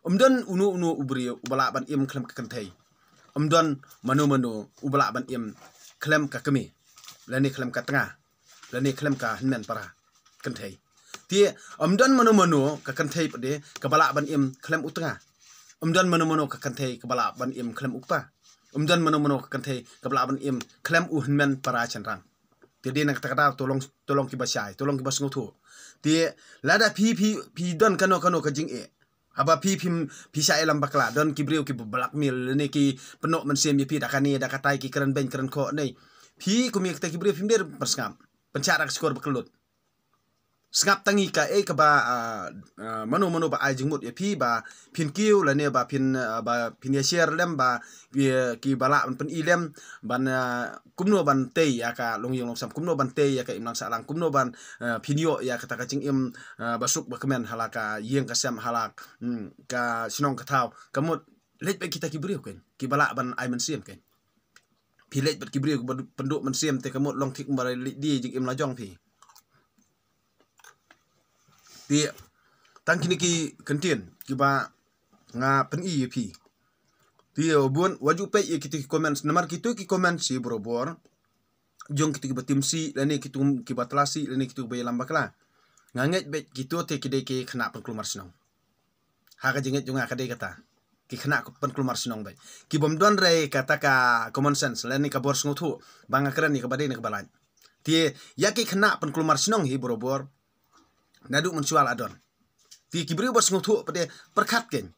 Ym don uno uno u briew uba lah ban im khlem ka kynthei. Ym don mano mano uba lah ban im khlem ka kmie, lane khlem ka tnga, lane khlem ka hynmen para kynthei. Te ym don mano mano ka kynthei pat de kaba lah ban im khlem u tnga. Ym don mano mano ka kynthei kaba lah ban im khlem u kpa. Ym don mano mano ka kynthei kaba lah ban im khlem u hynmen para shynrang. Te dei na kata ka daw to long, to long kiba shai, to long kiba sngewthuh. Te lada phi, phi, phi don kano kano ka jingeh, haba phi, phim, phi shah ïalam bakla, don ki briew kiba blackmail lane ki pynnoh mynsiem ïa phi da kane da katai, ki kren beiñ kren khoh ne. Phi kum ïa kita ki briew phim dei ban sngap. Pynshah da ka shkor ba kyllut. Sngap tang ïa kaei kaba, ah, ah, mano mano ba ai jingmut ïa phi ba phin kiew lane ba phin, ah, ba phin ïa share lem ba, ïa, kiba lah ban pyni lem ban, ah, kumno ban tei ïa ka longïing longsem, kumno ban tei ïa ka imlang sahlang, kumno ban, ah, phin ïoh ïa kata ka jingim, ah, ba suk ba kmen ha la ka ïing ka sem, ha la, hmm, ka shnong ka thaw. Ka mut leit beit kita ki briew keiñ kiba lah ban ai mynsiem keiñ. Phi leit bad ki briew kiba pynduh mynsiem te ka mut long thik kumba leit die jingim la jong phi. Te Tang kine ki kyntien kiba nga pyni ïa phi. Te ïa bun wat ju peit ïa kito ki comments, namar kito ki comments hi barabor jong kito kiba tim sih lane kito kiba tla sih lane kito kiba ïalam bakla. Nga ngeit beit kito te ki dei ki khynnah pynkulmar shnong. Ha ka jingngeit jong nga ka dei kata, ki khynnah pynkulmar shnong beit, ki bym don re kata ka common sense lane ka bor sngewthuh ba nga kren ïa kaba dei ne kaba lait. Te ïa ki khynnah pynkulmar shnong hi barabor naduh mynshuwa la don. Te ki briew ba sngewthuh pat de pyrkhat kein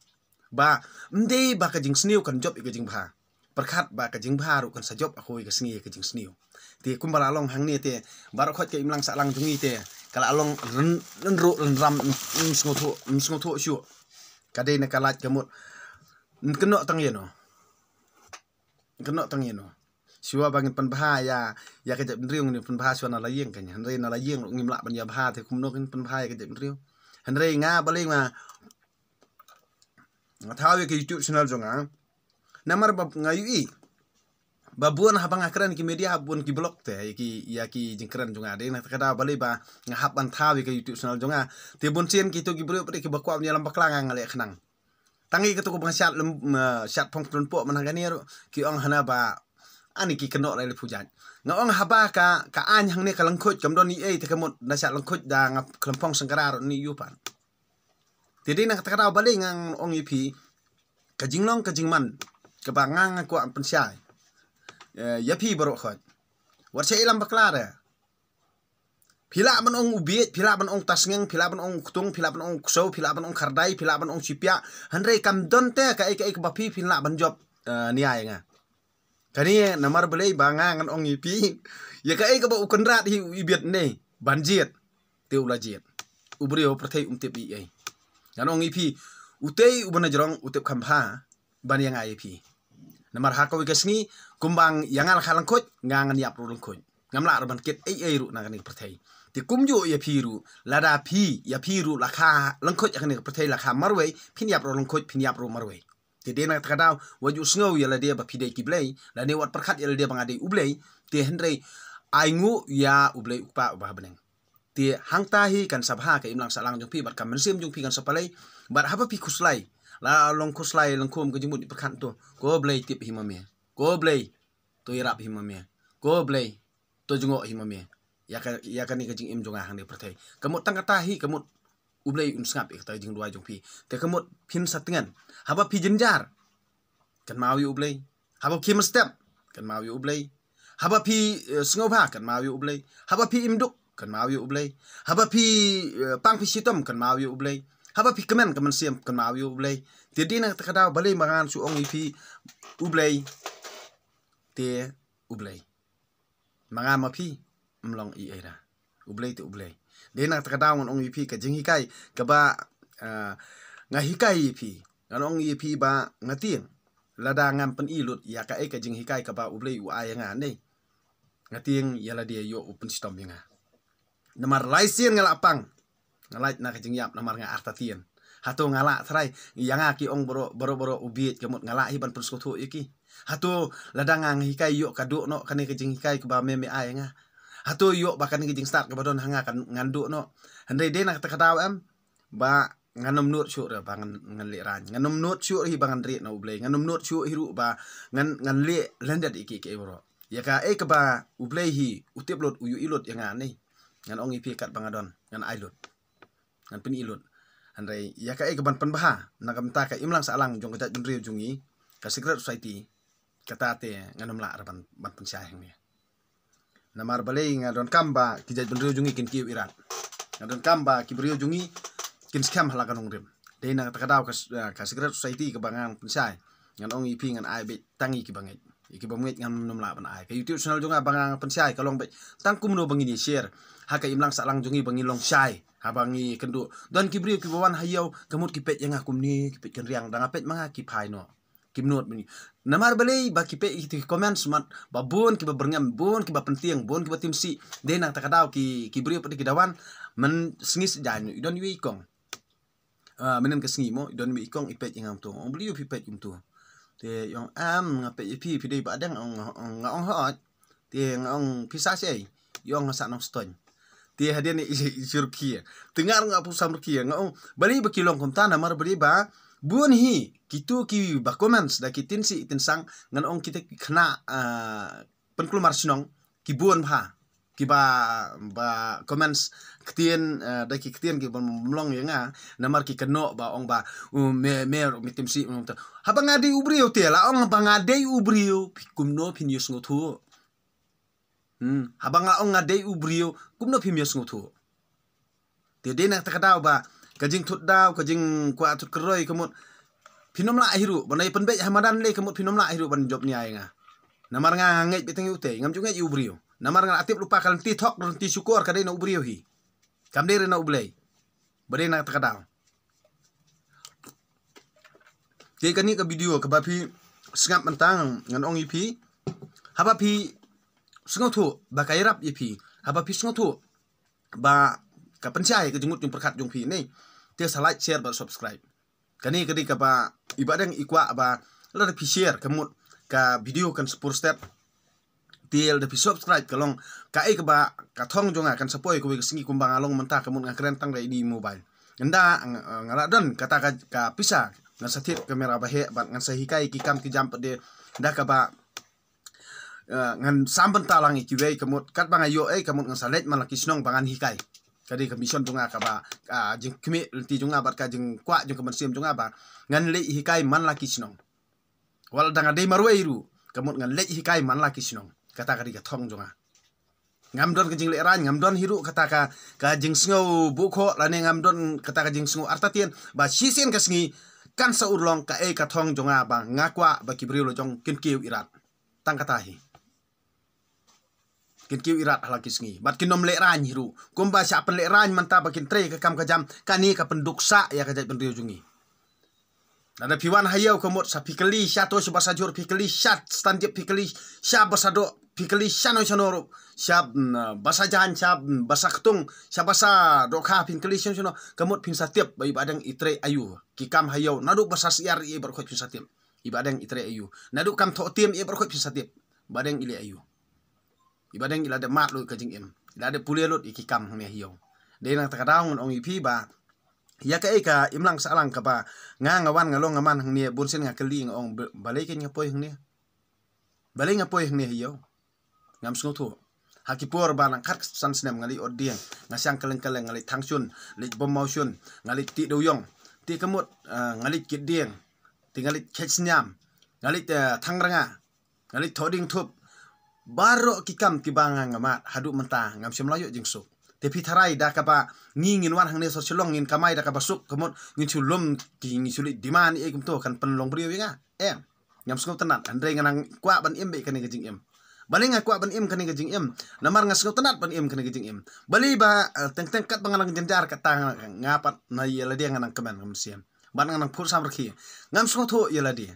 ba ym dei ba ka jingsniew kan jop ïa ka jingbha, pyrkhat ba ka jingbha ruh kan sa jop ha kawei ka sngi ïa ka jingsniew. Te kumba la long hangne te baroh khoit ka imlang sahlang jong ngi te ka la long lynruk lynram, ym sngewthuh, ym sngewthuh shuh. Ka dei na ka lait ka mut. Kynnoh tang ïano, kynnoh tang ïano. Shuwa ba ngin pynbha ïa, ïa ka jaitbynriew ngin pynbha shuwa na la ïing kein. Hynrei na la ïing ruh ngim lah ban ïa bha te kumno ngin pynbha ïa ka jaitbynriew. Hynrei nga balei nga nga thaw ïa ka YouTube channel jong nga. Namar ba nga ïohi ba bun haba nga kren ki media, bun ki block te ïa ki, ïa ki jingkren jong nga. Dei na kata ka daw balei ba nga hap ban thaw ïa ka YouTube channel jong nga. Te bun sien kito ki briew pat de kiba kwah ban ïalam bakla nga, nga leh khnang. Tang ïa kato kaba nga shad lem, eh, shad phong pynpok man hangne ruh ki ong hana ba ani ki kynnoh lai le pujat. Nga ong haba ka, ka aiñ hangne ka lyngkhuid kam don ei ei te ka mut da shad lyngkhuid da nga khlem phong sengkara ruh ni ïu pat. Te dei na kata ka daw balei nga ong ïa phi ka jinglong ka jingman kaba nga nga kwah pynshai, eh, ïa phi baroh khoit. Wat sha ïalam bakla re. Phi lah ban ong u bieit, phi lah ban ong tasngeng, phi lah ban ong u ktung, phi lah ban ong u ksew, phi lah ban ong khardai, phi lah ban ong shipiah. Hynrei kam don te kaei kaei kaba phi phin lah ban jop, eh, nia ïa nga. Kane namar balei ba nga ngan ong ïa phi, ïa kaei kaba u Kynrad hi u ibiet ne ban jied, te u la jied. U briew pyrthei um tip ei ei. Ngan ong ïa phi, utei uba na jrong u tip kham bha ban ïa nga ïa phi. Namar ha kawei ka sngi kumba ïa nga la kha lyngkhuid, nga ngan ïap ruh lyngkhuid. Ngam lah ruh ban kit ei ei ruh na kane ka pyrthei. Te kumjuh ïa phi ruh, lada phi, ïa phi ruh la kha lyngkhuid ha kane ka pyrthei, la kha marwei, phin ïap ruh lyngkhuid, phin ïap ruh marwei. Te dei na kata ka daw wat ju sngew ïa lade ba phi dei ki blei, lane wat pyrkhat ïa lade ba nga dei u blei. Te hynrei ainguh ïa U Blei U Kpa uba ha bneng. Te hangta hi kan sa bha ka imlang sahlang jong phi bad ka mynsiem jong phi kan sa palei. Bad haba phi khuslai, la long khuslai lyngkhum ka jingmut, pyrkhat to, ko Blei tip hi ma me, ko Blei to ïarap hi ma me, ko Blei to jngoh hi ma me ïa ka, ïa kane ka jingim jong nga hangne pyrthei. Ka mut tang kata hi ka mut U Blei un sngap ïa kata ka jingduwai jong phi. Te ka mut phin sa tngen. Haba phi jynjar, kynmaw ïa U Blei. Haba phi mynstep, kynmaw ïa U Blei. Haba phi, eh, sngewbha, kynmaw ïa U Blei. Haba phi im duk, kynmaw ïa U Blei. Haba phi, eh, pang phi shitom, kynmaw ïa U Blei. Haba phi kmen ka mynsiem, kynmaw ïa U Blei. Te dei na kata ka daw balei ma ngan shu ong ïa phi U Blei. Te U Blei. Ma nga ma phi ym long ei ei ra. U Blei te U Blei. Dei na kata ka daw ngan ong ïa phi ka jinghikai kaba, ah, nga hikai ïa phi. Ngan ong ïa phi ba nga tieng lada ngam pyni lut ïa kaei ka jinghikai kaba U Blei u ai ïa nga ne, nga tieng ïa lade ïoh u pynshitom ïa nga. Namar lai sien nga la pang. Nga lait na ka jingïap namar nga artatien. Hato nga lah trai, ïa nga ki ong baroh baroh baroh u bieit, ka mut nga lah hi ban pynsngewthuh ïa ki? Hato lada nga hikai ïoh ka duh noh kane ka jinghikai kaba me me ai ïa nga? Hato ïoh ba kane ka jingstad kaba don ha nga kan ngan duh noh? Hynrei dei na kata ka daw em ba ngan ym nud shuh re ba ngan, ngan leh rang. Ngan ym nud shuh hi ba ngan rieh na U Blei. Ngan ym nud shuh hi ruh ba ngan, ngan leh lyndet ïa ki, ki baroh. Ïa kaei kaba U Blei hi u tip lut, u ïohi lut ïa nga ne, ngan ong ïa phi katba nga don, ngan ai lut, ngan pyni lut. Hynrei ïa kaei kaban pynbha na ka bynta ka imlang sahlang jong ka jaitbynriew jong ngi, ka secret society, kata te ngan ym lah re ban, ban pynshai hangne. Namar balei? Nga donkam ba ki jaitbynriew jong ngi kin kiew irat. Nga donkam ba ki briew jong ngi kin skhem ha la ka nongrim. Dei na kata ka daw ka, ka secret society kaba ngan pynshai, ngan ong ïa phi ngan ai beit tang ïa kiba ngeit. Ïa kiba ngeit ngan ym lah ban ai. Ka YouTube channel jong nga ba ngan pynshai ka long beit tang kumno ba ngin ïa share ha ka imlang sahlang jong ngi ba ngin long shai. Haba ngi kynduh, don ki briew kiba wan ha ïew, ka mut ki peit ïa nga kumne, ki peit kynriang, da nga peit ma nga ki phai noh. Kim nud mynne. Namar balei? Ba ki peit ïa ki comment smat ba bun kiba byrngem, bun kiba pyntieng, bun kiba tim sih. Dei na kata ka daw ki, ki briew pat de ki da wan, mynsngi sdang i don iwei i kong. Ah, mynhynnin ka sngi mo, i don iwei i kong i peit ïa nga kumto. Ong, balei phi peit kumto? Te i ong, em, nga peit ïa phi, phi dei Bah Deng? Ong, ong, nga ong, hooid. Te nga ong, phi sah shaei? I ong, nga sah Nongstoiñ. Te hadien i, i, i sur ki. Te nga nga pu sam ki nga ong. Balei ba ki long kumta namar balei ba bun hi kitu ki ba comments da ki tin si tin sang ngan ong kita ki khana, ah, pynkulmar shnong ki bun bha. Ki ba, ba comments ktien, ah, da ki ktien ki ban mlong ïa nga namar ki kano ba ong ba, um, me, me, me tim si, um, ta. Haba nga dei u briew te la ong ba nga dei u briew, kumno phin ïohsngew thuh. Hmm, haba nga ong nga dei u briew, kumno phim ïohsngew thuh. Te dei na kata ka daw ba ka jingthut daw, ka jingkwah thut kroi ka mut phin ym lah hi ruh ban ai pynbeit ha madan lei, ka mut phin ym lah hi ruh ban jop nia ïa nga. Namar nga ngeit beit tang ïa utei, ngam ju ngeit ïa u briew. Namar nga la tip lypa ka lynti thok, lynti shukor ka dei na u briew hi. Kam dei re na u Blei. Ba dei na kata ka daw. Te kane ka video kaba phi sngap mynta ngan ong ïa phi. Haba phi sngewthuh ba ka ïarap ïa phi. Haba phi sngewthuh ba ka pynshai ka jingmut jingpyrkhat jong phi ne. Te sa like, share bad subscribe. Kane ka dei kaba i Bah Deng i kwah ba lada phi share ka mut ka video kan spur stet. Te lada phi subscribe ka long kaei kaba ka thong jong nga kan sa poi kawei ka sngi kumba nga long mynta ka mut nga kren tang da i di mobile. Ynda nga, nga la don kata ka, ka pisa ngan sa thied kamera ba heh bad ngan sa hikai ki kam ki jam pat de da kaba, eh, ngan sam bynta lang ïa kiwei ka mut katba nga ïoh ei ka mut ngan sa leit man la ki shnong ba ngan hikai. Ka dei ka mission jong nga kaba, ah, jingkhmih lynti jong nga bad ka jingkwah jong ka mynsiem jong nga ba ngan leit hikai man la ki shnong. Wat la dang nga dei marwei ruh ka mut ngan leit hikai man la ki shnong. Kata ka dei ka thong jong nga. Ngam don ka jinglehrain, ngam don hi ruh kata ka, ka jingsngew buh khoh lane ngam don kata ka jingsngew artatien ba shisien ka sngi kan sa urlong kaei ka thong jong nga ba nga kwah ba ki briew la jong kin kiew irat. Tang kata hi. Kin kiew irat ha la ki sngi bad kin ym lehrain hi ruh. Kumba sha pynlehrain mynta ba kin trei ka kam ka jam, kane ka pynduk sah ïa ka jaitbynriew jong ngi. Lada phi wan ha ïew ka mut sa phi kylli sha to sha ba sa jhur, phi kylli sha stan jip, phi kylli sha ba sa doh, phi kylli shano shano ruh, sha, mm, ba sa jan, sha, mm, ba sa ktung, sha ba sa dohkha, phin kylli shano shano ka mut phin sa tip ba i Bah Deng i trei aïu. Ki kam ha ïew naduh ba sa syiar i baroh khoit phin sa tip. I Bah Deng i trei aïu. Naduh kam thoh tim i baroh khoit phin sa tip. Bah Deng i leh aïu. I Bah Deng i la dep mad lut ka jingim. I la dep pule lut ïa ki kam hangne ha ïew. Dei na kata ka daw ngan ong ïa phi ba ïa kaei ka imlang sahlang kaba nga nga wan nga long nga man hangne bun sien nga kylli nga ong ba, balei kein nga poi hangne. Balei nga poi hangne ha ïew. Ngam sngewthuh. Ha ki por ba nang khatsan snem nga leit Otdieng, nga shang Kylleng Kylleng, nga leit Thangshun, leit Bymawshun, nga leit Tih Dewïong. Te ka mut, eh, nga leit Kitdieng. Te nga leit Khetshniam, nga leit, eh, Thangranga, nga leit Thohdiengthup. Baroh ki kam kiba nga nga mad haduh mynta ngam shym la ïoh jingsuk. Te phi tharai da kaba ngi ngin wan hangne sor Shillong ngin kamai da kaba suk ka mut ngin shu lum ki, ngin shu leit demand ei kumto kan pynlong briew ïa nga. Em. Ngam sngewtynnat, hynrei nga nang kwah ban im beit kane ka jingim. Balei nga kwah ban im kane ka jingim? Namar nga sngewtynnat ban im kane ka jingim. Balei ba, eh, teng teng katba nga nang jynjar kata nga, nga pat na ïa lade nga nang kmen ka mynsiem. Bad nga nang phur sam rkhie. Ngam sngewthuh ïa lade.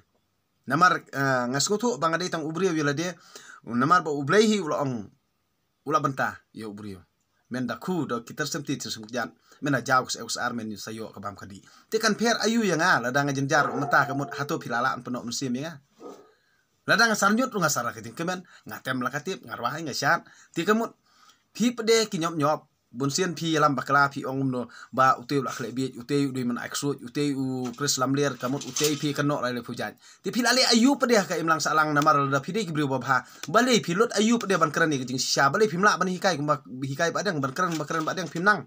Namar, eh, nga sngewthuh ba nga dei tang u briew ïa lade. Namar ba U Blei hi u la ong u la bynta ïa u briew. Men da khu da ki tyrsem ti tyrsem kjat. Men da jaw ka seh ka sar men sa ïoh ka bam ka dih. Te kan pher aïu ïa nga lada nga jynjar mynta ka mut hato phi la lah ban pynnoh mynsiem ïa nga. Lada nga sar ñiut ruh nga sar ka jingkmen, nga tem la ka tip, nga rwai nga shad. Te ka mut phi pde ki ñop ñop. Bun sien phi ïalam bakla phi ong kumno ba utei u la khleh bieit, utei u dei man ai ksuid, utei u kris lamler, ka mut utei phi kynnoh lai lai phu jait. Te phi la leh aïu pat de ha ka imlang sahlang namar lada phi dei ki briew ba bha. Balei phi lut aïu pat de ban kren ïa ka jingshisha, balei phim lah ban hikai kumba hikai Bah Deng, ban kren ba kren Bah Deng phim nang.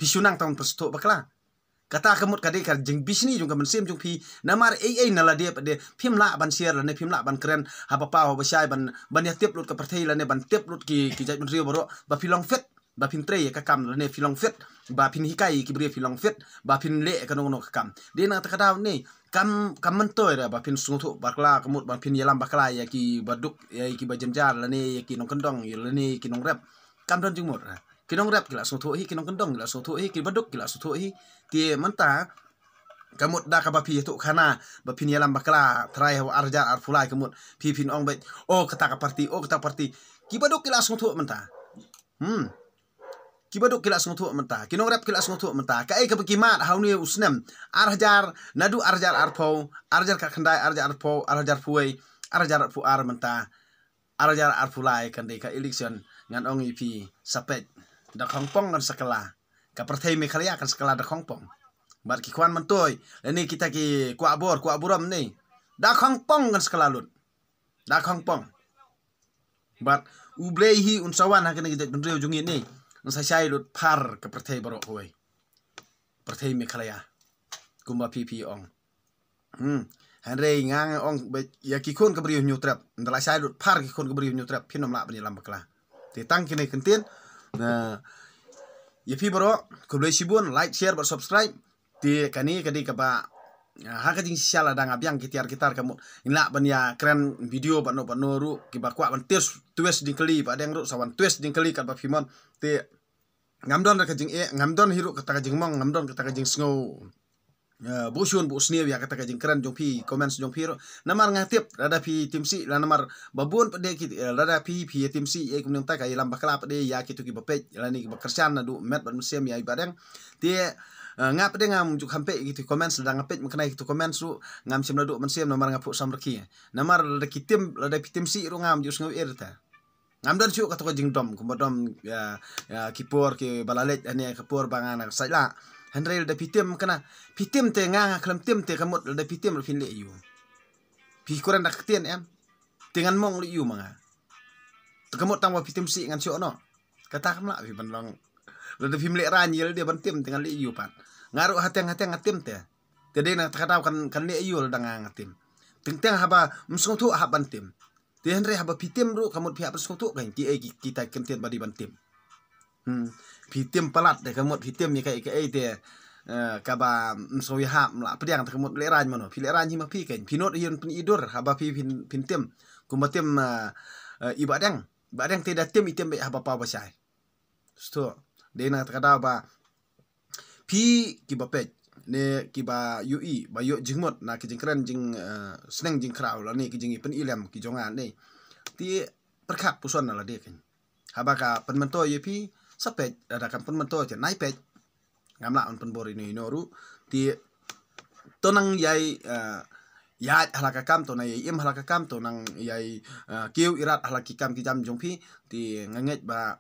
Phi shu nang tang ban pynsngewthuh bakla. Kata ka mut ka dei ka jingbishni jong ka mynsiem jong phi namar ei ei na lade pat de phim lah ban share lane phim lah ban kren haba paw haba shai ban, ban ïa tip lut ka pyrthei lane ban tip lut ki, ki jaitbynriew baroh ba phi long fit. Ba phin trei ïa ka kam lane phi long fit, ba phin hikai ïa ki briew phi long fit, ba phin leh ïa kano kano ka kam. Dei na kata ka daw ne kam, kam myntoi re ba phin sngewthuh bakla ka mut ba phin ïalam bakla ïa ki baduk, ïa ki bajynjar lane ïa ki nongkyndong ïa lane ïa ki nongrep. Kam don jingmut re. Ki nongrep ki la sngewthuh hi, ki nongkyndong ki la sngewthuh hi, ki baduk ki la sngewthuh hi. Te mynta ka mut da kaba phi ïathuh khana ba phin ïalam bakla trai ha u ar hajar arphew lai ka mut phi phin ong beit, oh kata ka parti, oh kata ka parti. Ki baduk ki la sngewthuh mynta. Hmm. Ki baduk ki la sngewthuh mynta. Ki nongrep ki la sngewthuh mynta. Kaei kaba ki mad ha une u snem ar hajar, naduh ar hajar arphew, ar hajar khatkhyndai, ar hajar arphew, ar hajar arphew wei, ar hajar arphew ar mynta, ar hajar arphew lai kan dei ka election, ngan ong ïa phi sa peit. Da khongpong kan sa kylla. Ka pyrthei Meghalaya kan sa kylla da khongpong. Bad ki khwan myntoi, lane kita ki kwah bor, kwah burom ne, da khongpong kan sa kylla lut. Da khongpong. Bad U Blei hi un sa wan ha kane ka jaitbynriew jong ngi ne, un sa shai lut phar ka pyrthei baroh kawei. Pyrthei Meghalaya, kumba phi phi ong. Hmm. Hynrei nga nga ong ba ïa ki khun ka briew Hynñiewtrep, ynda la shai lut phar ki khun ka briew Hynñiewtrep, phin ym lah ban ïalam bakla. Te tang kine ki kyntien. Na, ïa phi baroh, khublei shibun, like, share bad subscribe. Te kane ka dei kaba, ah, ha ka jingshisha lada nga biang ki tiar ki tar ka mut ngin lah ban ïakren video bad no bad no ruh, kiba kwah ban twist, twist jingkylli, ba dang ruh sa wan twist jingkylli katba phi mon. Te ngam don ka jingeh, ngam don hi ruh kata ka jingmong, ngam don kata ka jingsngew, eh, buh shun buh sniew ïa kata ka jingkren jong phi, comments jong phi ruh. Namar nga tip lada phi tim sih, la namar ba bun pat de ki, eh, lada phi, phi tim sih, eh, kumne mynta ka ïalam bakla pat de ïa kito kiba peit, lane kiba kyrshan naduh met bad mynsiem ïa i Bah Deng. Te, eh, nga pat de ngam ju kham peit ïa kito comments, lada nga peit mynta kito comments ruh ngam shym naduh mynsiem namar nga phuh samrkhie. Namar lada ki tim, lada phi tim sih ruh ngam ju sngew er ta. Ngam don shuh kato ka jingdom, kumba dom, ïa, ïa, ki por kiba la leit, ane ka por ba nga na ka sait la. Hynrei lada phi tim kane, phi tim te nga, nga khlem tim te ka mut lada phi tim ruh phin leh ïa u. Phi kren da ka ktien em. Te ngan mong leh ïa u ma nga. Te ka mut tang ba phi tim sih ngan shuh noh. Kata kam lah phi ban long. Lada phim lehraiñ ïa lade ban tim te ngan leh ïa u pat. Nga ruh hateng hateng nga tim te. Te dei na kata ka daw kan, kan leh ïa u lada nga nga tim. Teng teng haba ym sngewthuh hap ban tim. Te hynrei haba phi tim ruh ka mut phi hap ban sngewthuh kein kiei ki, kita ki kyntien ba dei ban tim. Hmm. Phi tim palat te ka mut phi tim ïa kaei kaei te, eh, kaba ym sngew ïahap, ym lah pdiang te ka mut lehraiñ mano. Phi lehraiñ hi ma phi kein. Phi nud hi ban pyni dur haba phi phin, phin tim. Kumba tim, eh, eh, i Bah Deng. Bah Deng te da tim, i tim beit haba paw ba shai. Shuh. Dei na kata ka daw ba phi kiba peit ne kiba ïohi ba ïoh jingmut na ki jingkren jing, eh, sneng jingkhraw lane ki jingïapyni lem ki jong nga ne. Te pyrkhat puson na lade kein. Haba ka pynmyntoi ïa phi, sa peit, lada kam pynmyntoi te nai peit. Ngam lah ban pynbor ino ino ruh. Te to nang ïai, eh, ïaid ha la ka kam, to nang ïai im ha la ka kam, to nang ïai, eh, kiew irat ha la ki kam ki jam jong phi. Te nga ngeit ba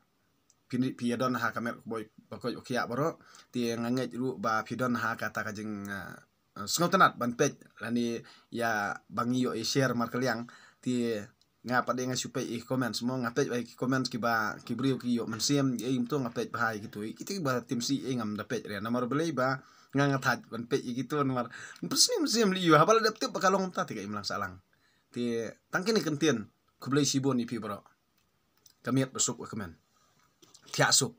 phi, phi ïa don ha ka met ka boi ba koit ba khiah baroh. Te nga ngeit ruh ba phi don ha kata ka jing, eh, eh, sngewtynnat ban peit lane ïa ba ngi ïoh ïa share markylliang. Te nga pat de nga shu peit ïa ki comments mo, nga peit ba ïa ki comments kiba ki briew ki ïoh mynsiem ïa ïa to nga peit ba ha ïa kito, ïa kito kiba tim sih ïa ngam da peit re namar balei ba nga nga thait ban peit ïa kito namar pynsiem mynsiem leh ïa haba la dep tip ba ka long mynta te ka imlang sahlang. Te tang kine ki kyntien, khublei shibun ïa phi baroh. Ka miat ba suk ba kmen. Thiah suk.